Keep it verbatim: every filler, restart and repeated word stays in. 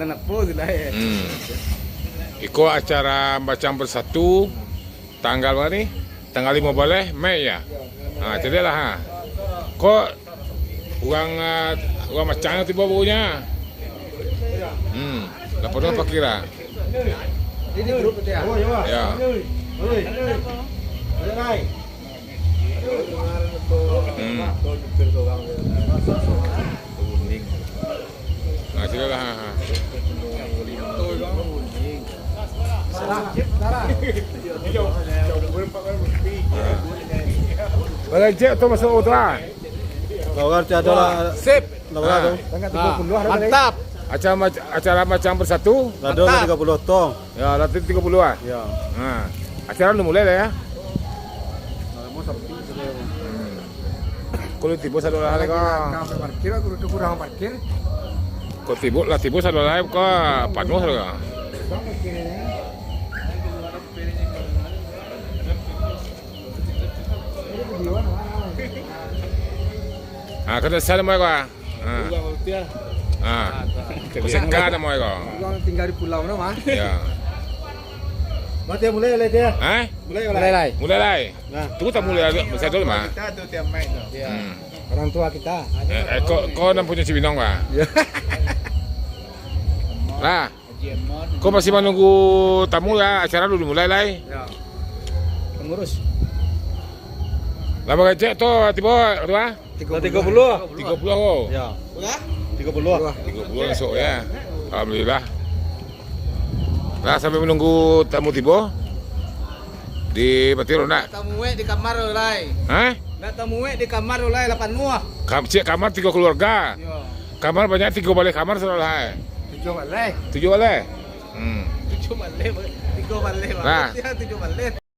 Nan apo tu lah, eh. Hmm. Iko acara Bacang Bersatu tanggal bara ni? Tanggal limo baleh Mei, ya? Ha, caliaklah, ha. Ko urang, ah, urang Bacang tibo baru nyo. Hmm. Lah panuah pakiran. Ini grup tu, ya? Ya. Hmm. Nah, silalah, ha, ha. Bagancek tu masuk tu, ah. Lawan tiado lah. Sip. Lawan tu. Tanggal tigo puluh ada lagi. Mantap. Acara, acara Bacang Bersatu. Lah ado lah tigo puluh tong. Ya, lah tigo puluh ah. Ya. Ha. Acara udah mulai lah ya. Kalau tibo sadolah ko. Kau parkir, aku tu kurang parkir. Kau tibo lah, tibo sadolah ko, panuah lah. Ah, kada salah mai ko. Ah. Urang Malaysia. Ah. Ah, tak. Kau sangka nama ko. Urang tinggal di pulau mana, mah? Ya. Mati mulai lah dia. Eh? Mulai lah. Mulai lah. Mulai lah. Nah. Tunggu tak mulai, masih ada mah. Kita tu tiap main tu. Ya. Hmm. Orang tua kita. Eh, eh, kau, kau nan punyo Cibinong, Pak? Ya. Lah. Kau masih manunggu tamu ya, acara dulu mulai lai. Ya. Pengurus. Lah bagajak tu, tibo, ketua? Lah tigo puluh. Tigo puluh, oh. Ya. Tigo puluh. Tigo puluh masuk ya. Alhamdulillah. Lah sambil menunggu tamu tibo. Di mati ronda. Nak tamu wek di kamar tu lai. Hah? Nak tamu wek di kamar tu lai, lapan muah. Kam-, cek kamar tigo keluarga. Yo. Kamar banyak, tigo baleh kamar sadolah. Tujuh baleh. Tujuh baleh? Hmm. Tujuh baleh, tigo baleh, Bang. Nah. Ya, tujuh baleh.